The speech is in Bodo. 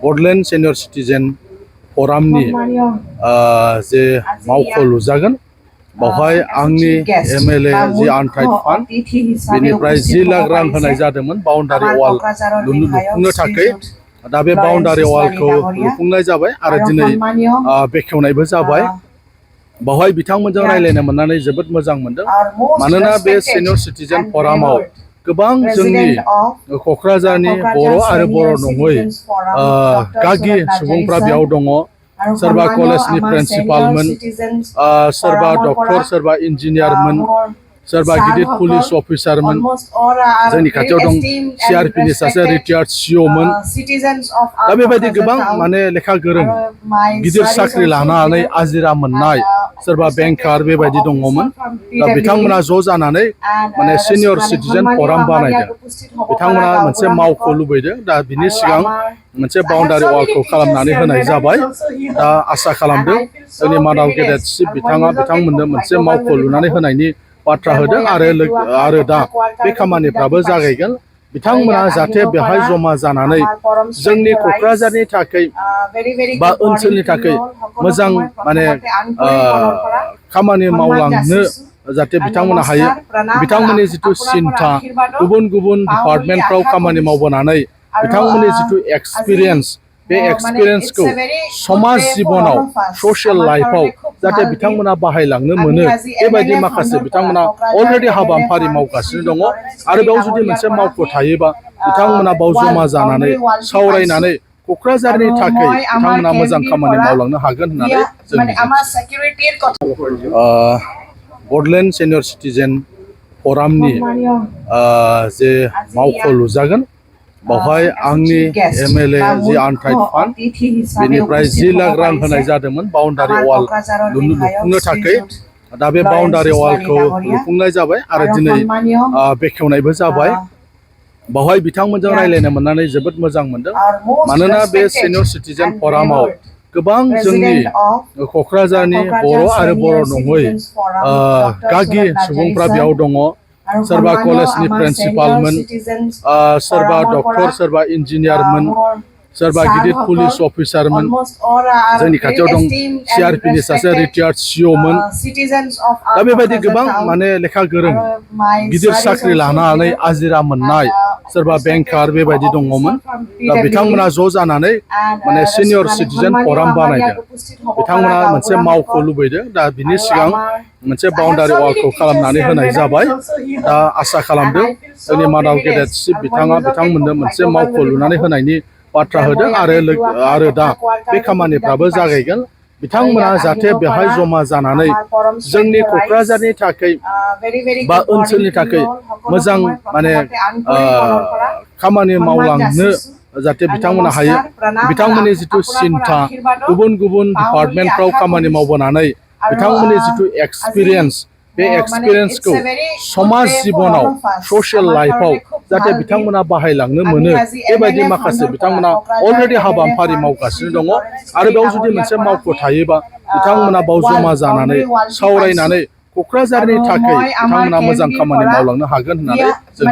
बडलेण्ड सेनियर सिटिजेन फरामनि जे मावख' लुजागोन बावहाय आंनि MLA जि आनथ्राइड फान्ड बेनिफ्राय 10 लाख रां होनाय जादोंमोन बाउन्डारि वाल लुफुंनो थाखाय दा बे बाउन्डारि वालखौ लुफुंनाय जाबाय आरो दिनै बेखेवनायबो जाबाय बावहाय बिथांमोनजों रायलायनो मोननानै जोबोद मोजां मोनदों मानोना बे सेनियर सिटिजेन फरामाव गोबां जोंनि क'क्राझारनि बर' आरो बर' नङै गागि सुबुंफ्रा बेयाव दङ सोरबा कलेजनि प्रिन्सिपालमोन सोरबा डक्टर सोरबा इन्जिनियारमोन सोरबा गिदिर पुलिस अफिसारमोन जोंनि खाथियाव दं CRPनि सासे रिटायार्ड COमोन दा बेबायदि गोबां माने लेखा गोरों गिदिर साख्रि लानानै आजिरा मोननाय सोरबा बेंकार बेबायदि दङमोन दा बिथांमोना ज' जानानै माने सिनियर सिटिजेन फराम बानायदों बिथांमोना मोनसे मावख' लुबैदों दा बिनि सिगां मोनसे बाउन्डारि वालखौ खालामनानै होनाय जाबाय दा आसा खालामदों जोंनि मानाव गेदेर चिफ बिथांमोननो मोनसे मावख' लुनानै होनायनि बाथ्रा होदों आरो दा बे खामानिफ्राबो जागायगोन बिथांमोना जाहाथे बेहाय जमा जानानै जोंनि क'क्राझारनि थाखाय बा ओनसोलनि थाखाय मोजां माने खामानि मावलांनो जाहाथे बिथांमोना हायो बिथांमोननि जिथु सिन्था गुबुन गुबुन डिपार्टमेन्टफ्राव खामानि मावबोनानै बिथांमोननि जिथु एक्सपिरियेन्स बे एक्सपिरियेन्सखौ समाज जिबनाव ससियेल लाइफआव जाहाथे बिथांमोना बाहायलांनो मोनो बेबायदि माखासे बिथांमोना अलरेडि हाबाफारि मावगासिनो दङ आरो बेयाव जुदि मोनसे मावख' थायोबा बिथांमोना बाव जमा जानानै सावरायनानै क'क्राझारनि थाखाय बिथांमोना मोजां खामानि मावलांनो हागोन होननानै जों बडलेण्ड सेनियर सिटिजेन फरामनि जे मावख' लुजागोन बावहाय आंनि MLA जि आनथ्राइड फान्ड बेनिफ्राय 10 लाख रां होनाय जादोंमोन बाउन्डारि वाल लुफुंनो थाखाय दा बे बाउन्डारि वालखौ लुफुंनाय जाबाय आरो दिनै बेखेवनायबो जाबाय बावहाय बिथांमोनजों रायलायनो मोननानै जोबोद मोजां मोनदों मानोना बे सेनियर सिटिजेन फरामाव गोबां जोंनि क'क्राझारनि बर' आरो बर' नङै गागि सुबुंफ्रा बेयाव दङ सोरबा कलेजनि प्रिन्सिपालमोन सोरबा डक्टर सोरबा इन्जिनियारमोन सोरबा गिदिर पुलिस अफिसारमोन जोंनि खाथियाव दं CRPनि सासे रिटायार्ड COमोन दा बेबायदि गोबां माने लेखा गोरों गिदिर साख्रि लानानै आजिरा मोननाय सोरबा बेंकार बेबायदि दङमोन दा बिथांमोना ज' जानानै माने सिनियर सिटिजेन फराम बानायदों बिथांमोना मोनसे मावख' लुबैदों दा बिनि सिगां मोनसे बाउन्डारि वालखौ खालामनानै होनाय जाबाय दा आसा खालामदों जोंनि मानाव गेदेर चिफ बिथांमोननो मोनसे मावख' लुनानै होनायनि बाथ्रा होदों आरो दा बे खामानिफ्राबो जागायगोन बिथांमोना जाहाथे बेहाय जमा जानानै जोंनि क'क्राझारनि थाखाय बा ओनसोलनि थाखाय मोजां माने खामानि मावलांनो जाहाथे बिथांमोना हायो बिथांमोननि जिथु सिन्था गुबुन गुबुन डिपार्टमेन्टफ्राव खामानि मावबोनानै बिथांमोननि जिथु एक्सपिरियेन्स बे एक्सपिरियेन्सखौ समाज जिबनाव ससियेल लाइफआव जाहाथे बिथांमोना बाहायलांनो मोनो बेबायदि माखासे बिथांमोना अलरेडि हाबाफारि मावगासिनो दङ आरो बेयाव जुदि मोनसे मावख' थायोबा बिथांमोना बाव जमा जानानै सावरायनानै क'क्राझारनि थाखाय बिथांमोना मोजां खामानि मावलांनो हागोन होननानै जों